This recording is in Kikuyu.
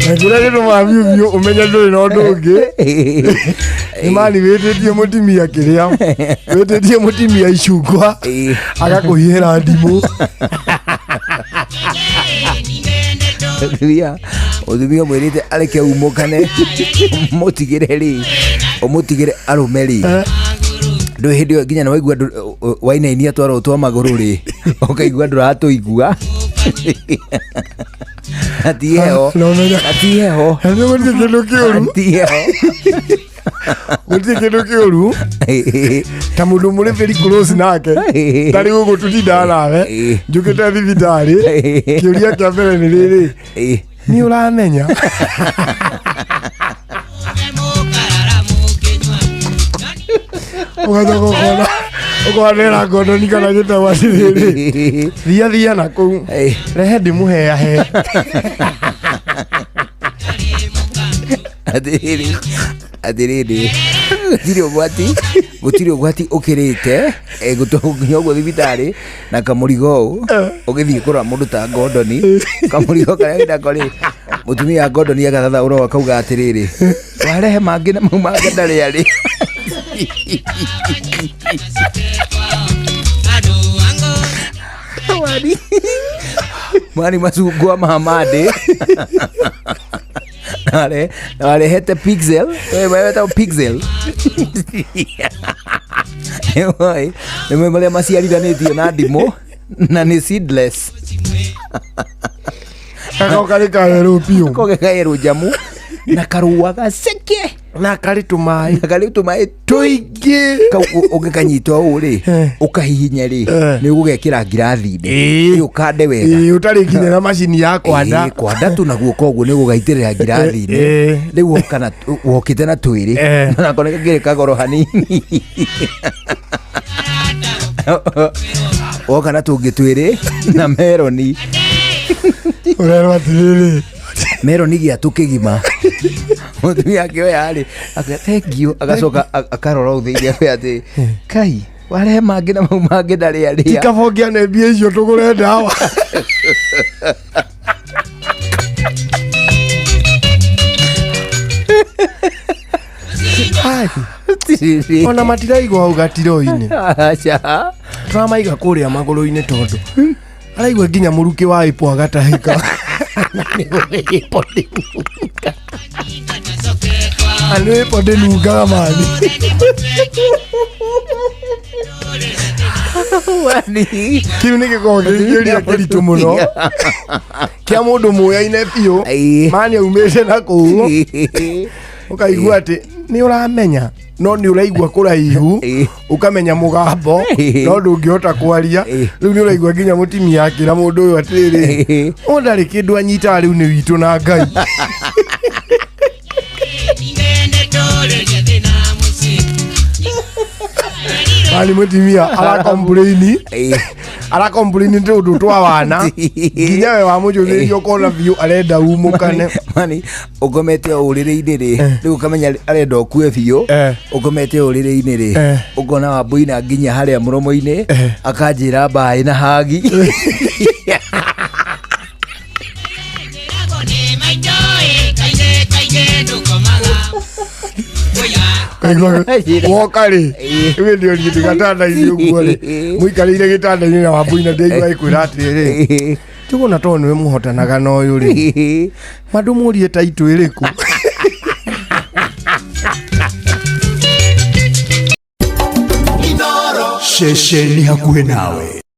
Na kĩrĩa gĩtũmaga biũ biũ ũmenye ndũrĩ na ũndũ ũngĩ nĩ mani wĩtĩtie mũtimia kĩrĩa wĩtĩtie mũtimia icungwa agakũhihĩra ndimũ. Mũtumia, mũtumia mwĩrĩte areke umũkane, mũtigĩre rĩ, ũmũtigĩre arũme rĩ, ndũĩ hĩndĩ ĩyo nginya nĩwaigua wainainia twaro twa magũrũ rĩ, ũkaigua ndũratũigua na ti heho, Na ũmenye- na ti heho, Na nĩ gũtirĩ kĩndũ kĩũru, na ti heho. Gũtirĩ kĩndũ kĩũru ta mũndũ mũrĩ very close nake tarĩ gũkũ tũtindaga nawe njũkĩte thibitarĩ, kĩũria kĩa mbere nĩ rĩrĩ, nĩ ũramenya ũgacoka ũkona ũkonera ngondoni kana gĩtagwo atĩrĩrĩ, thia thia na kũu rehe ndĩmũheahe. Atĩrĩrĩ, atĩrĩrĩ, gũtirĩ ũgwati, gũtirĩ ũgwati ũkĩrĩte gũtũnginya ũguo thibitarĩ na kamũrigo ũũ ũgĩthiĩ kũrora mũndũ ta ngondoni, kamũrigo karĩa wĩnako rĩ, mũtumia wa ngondoni agathathaũra ũũ akauga atĩrĩrĩ, warehe mangĩ na mau mangĩ ndarĩ arĩ. Mani, mani macungwa ma mandĩ warehete pixel, wetagwo pixel. Nĩũĩ, nĩmo marĩa maciarithanĩtio na ndimũ na nĩ seedless. Gakoka nĩ kawerũ biũ. Koge kaerũ njamu na karũa gaceke. Na karĩ tũmaĩ. Na karĩ tũmaĩ tũingĩ. Kau ũngĩkanyita ũũ rĩ, ũkahihinya rĩ, nĩ ũgũgekĩra ngirathi-inĩ. Ĩ, ũkande wega. Ĩĩ, ũtarĩ nginya na macini ya kwanda. Ĩĩ, kwanda tu na guoko ũguo nĩ ũgũgaitĩrĩra ngirathi-inĩ. Rĩu woka na wokĩte na twĩrĩ, nako nĩ kangĩrĩ kagoro hanini, woka na tũngĩ twĩrĩ na meroni. Ũrerwo atĩrĩrĩ, Meroni gĩatũ kĩgima. Mũtumia akĩoya rĩ, akauga thank you, agacoka akarora ũũ thĩinĩ akoya atĩ kai warehe mangĩ na mau mangĩ ndarĩ arĩa. Tikabongia nĩ mbia icio tũgũre ndawa. Ai, ona matiraigwo hau gatiro-inĩ. Aca. Tũramaiga kũrĩa magũrũ-inĩ tondũ araigua nginya mũrukĩ wa ĩpo agatahĩka. Na nĩ ĩpo ndĩnungaga mani. Wani. Kĩu nĩ gĩkoragwo gĩ kĩũria kĩritũ mũno kĩa mũndũ mũyaine biũ. Mani aumĩte na kũu ũkaigua atĩ nĩ ũramenya, no nĩ ũraigua kũraihu, ũkamenya mũgambo, no ndũngĩhota kwaria. Rĩu nĩ ũraigua nginya mũtimia akĩra mũndũ ũyũ atĩrĩrĩ, ũyũ ndarĩ kĩndũ anyitaga, rĩu nĩ witũ na Ngai. Mani mũtimia arakomplaini, arakomplaini tũndũ twa wana nginya we wamũcũthĩrĩria ũkona biũ arenda umũkane. Mani ũkomete o ũrĩrĩ-inĩ rĩ, rĩu ũkamenya arenda ũkue biũ. Ũkomete o ũrĩrĩ-inĩ rĩ, ũkona wambũina nginya harĩa mũromo-inĩ, akanjĩra mbaĩ na hagi. Kaigua woka rĩ, rĩu ndio ndĩ gatanda-inĩ ũguo rĩ, mũikarĩire gĩtanda-inĩ na wambũina ndĩaigua ĩkwĩra atĩrĩrĩ, njũgũna tondũ nĩwe mũhotanaga na ũyũ rĩ, mandũmũrie taitũ ĩrĩkũ. Ceceni hakuhĩ nawe.